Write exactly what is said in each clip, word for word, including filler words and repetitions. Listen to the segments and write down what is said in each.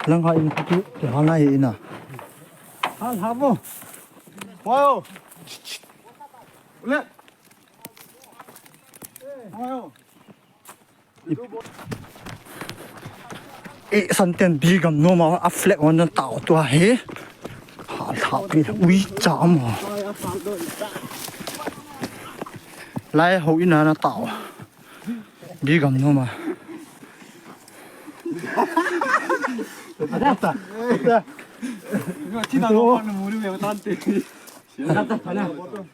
Lang ha in hatu te ha na ina. Hal habo. Wow. Ule. Wow. E santen bi gam no ma a flag on na tao tua he. Hal ha pi ui cha ma. Lai ho ina na tao. Bi gam no ma.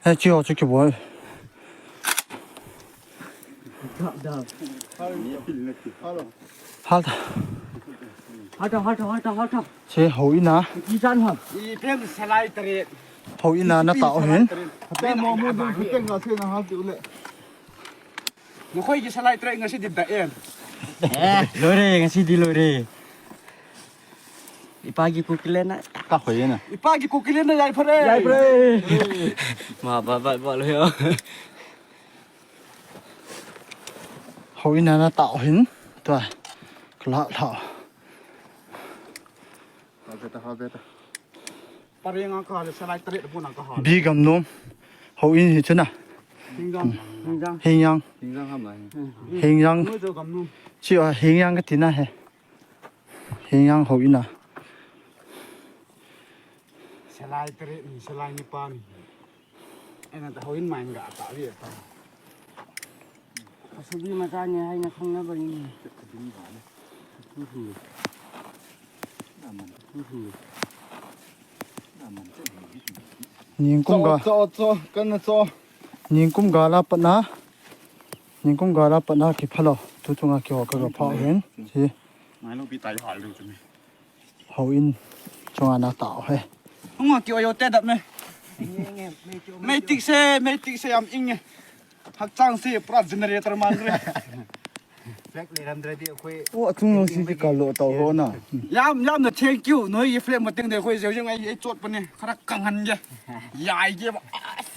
He chi ho chu ki bol. Hal ta. Hal ta, hal ta, hal ta, hal ta. Che ho ina. Ki chan ha. I pen salai tare. Ho ina na tao hin. Hata mo mo du ki ken ga se na ha tu le. ꯅꯈꯣꯏꯒꯤ ꯁꯂꯥꯏ ꯇꯔꯦꯠ ꯉꯁꯤꯗꯤ ꯗꯛꯑꯦ꯫ ꯑꯦ, ꯂꯣꯏꯔꯦ, ꯉꯁꯤꯗꯤ ꯂꯣꯏꯔꯦ꯫ ꯏꯄꯥꯒꯤ ꯀꯨꯀꯤꯂꯦꯟꯅ꯫ ꯀꯥꯞꯈꯣꯏꯌꯦꯅ꯫ ꯏꯄꯥꯒꯤ ꯀꯨꯀꯤꯂꯦꯟꯅ ꯌꯥꯏꯐꯔꯦ꯫ ꯌꯥꯏꯐꯔꯦ꯫ ꯃꯥ ꯕꯥ ꯕꯥ ꯕꯥ ꯂꯣꯏ꯫ ꯍꯧꯏꯅꯅ ꯇꯥꯎ ꯍꯤꯟ꯫ ꯇꯣ꯫ ꯀꯂꯥ ꯂꯥꯎ꯫ ꯍꯥꯎꯕꯦꯇ, ꯍꯥꯎꯕꯦꯇ꯫ ꯄꯔꯦꯡ ꯉꯥ ꯀꯥꯂꯦ, ꯁꯂꯥꯏ ꯇꯔꯦꯠ ꯄꯨꯟꯅ ꯀꯥ ꯍꯥꯜꯂꯦ꯫ ꯕꯤ ꯒꯝꯅꯨꯡ ꯍꯧꯏꯟ ꯍꯤꯆꯨꯅ꯫ ꯍꯤꯡꯖꯥꯡ, ꯍꯤꯡꯖꯥꯡ꯫ ꯍꯤꯡꯌꯥꯡ꯫ ꯍꯤꯡꯖꯥꯡ ꯍꯥꯝꯅ ꯍꯤꯡ꯫ ꯎꯝ꯫ ꯍꯤꯡꯌꯥꯡ꯫ ꯅꯣꯏꯗꯣ ꯒꯝꯅꯨꯡ꯫ ꯁꯤ ꯍꯤꯡꯌꯥꯡ ꯀ ꯇꯤꯅ ꯍꯦ꯫ ꯍꯤꯡꯌꯥꯡ ꯍꯧꯏꯅ꯫ ꯁꯂꯥꯏ ꯇꯔꯦꯠꯅꯤ, ꯁꯂꯥꯏ ꯅꯤꯄꯥꯟꯅꯤ꯫ ꯑꯩꯅ ꯍꯧꯏꯟ ꯃꯥꯏꯟꯒ ꯑꯇꯥꯕꯤ ꯑꯇꯥ꯫ ꯑꯁꯨꯕꯤ ꯃꯆꯥꯅꯤ ꯍꯥꯏꯅ ꯈꯪꯅꯕꯅꯤ꯫ ꯅꯤꯡꯀꯨꯝꯒ꯫ ꯆꯣ, ꯆꯣ, ꯆꯣ, ꯀꯟꯅ ꯆꯣ꯫ ꯅꯤꯡꯀꯨꯝꯒ ꯂꯥꯄꯠꯅ꯫ ꯅꯤꯡꯀꯨꯝꯒ ꯂꯥꯄꯠꯅ ꯀꯤꯐꯂꯣ꯫ ꯇꯨ ꯇꯨꯉꯥ ꯀꯤꯍꯣ ꯀꯒ ꯐꯥꯎ ꯍꯦꯟ꯫ ꯁꯤ꯫ ꯃꯥꯏꯂꯣ ꯄꯤ ꯇꯥꯏ ꯍꯥꯜꯂꯨ ꯆꯨꯝꯃꯤ꯫ ꯍꯧꯏꯟ ꯆꯣꯉꯥꯅ ꯇꯥꯎ ꯍꯦ꯫ ꯎꯉ ꯀꯤ ꯑꯣꯏꯌꯣ ꯇꯦꯗꯠꯃꯦ꯫ ꯃꯩ ꯇꯤꯛꯁꯦ, ꯃꯩ ꯇꯤꯛꯁꯦ ꯌꯥꯝ ꯏꯪꯉꯦ꯫ ꯍꯛꯆꯥꯡꯁꯦ ꯄꯨꯔꯥ generator ꯃꯥꯟꯈ꯭ꯔꯦ꯫ ꯐ꯭ꯂꯦꯛ ꯂꯩꯔꯝꯗ꯭ꯔꯗꯤ ꯑꯩꯈꯣꯏ ꯑꯣ, ꯑꯆꯨꯝ ꯁꯤꯗꯤ ꯀꯜꯂꯣ ꯇꯧꯔꯣꯅ꯫ ꯌꯥꯝ, ꯌꯥꯝꯅ thank you꯫ ꯅꯣꯏꯒꯤ ꯐ꯭ꯂꯦꯛ ꯃꯇꯦꯡꯗ ꯑꯩꯈꯣꯏꯁꯦ ꯍꯧꯖꯤꯛ ꯑꯩ, ꯑꯩ ꯆꯣꯠꯄꯅꯦ꯫ ꯈꯔ ꯀꯪꯍꯟꯒꯦ꯫ ꯌꯥꯏꯒꯦꯕ꯫ ꯑꯁ꯫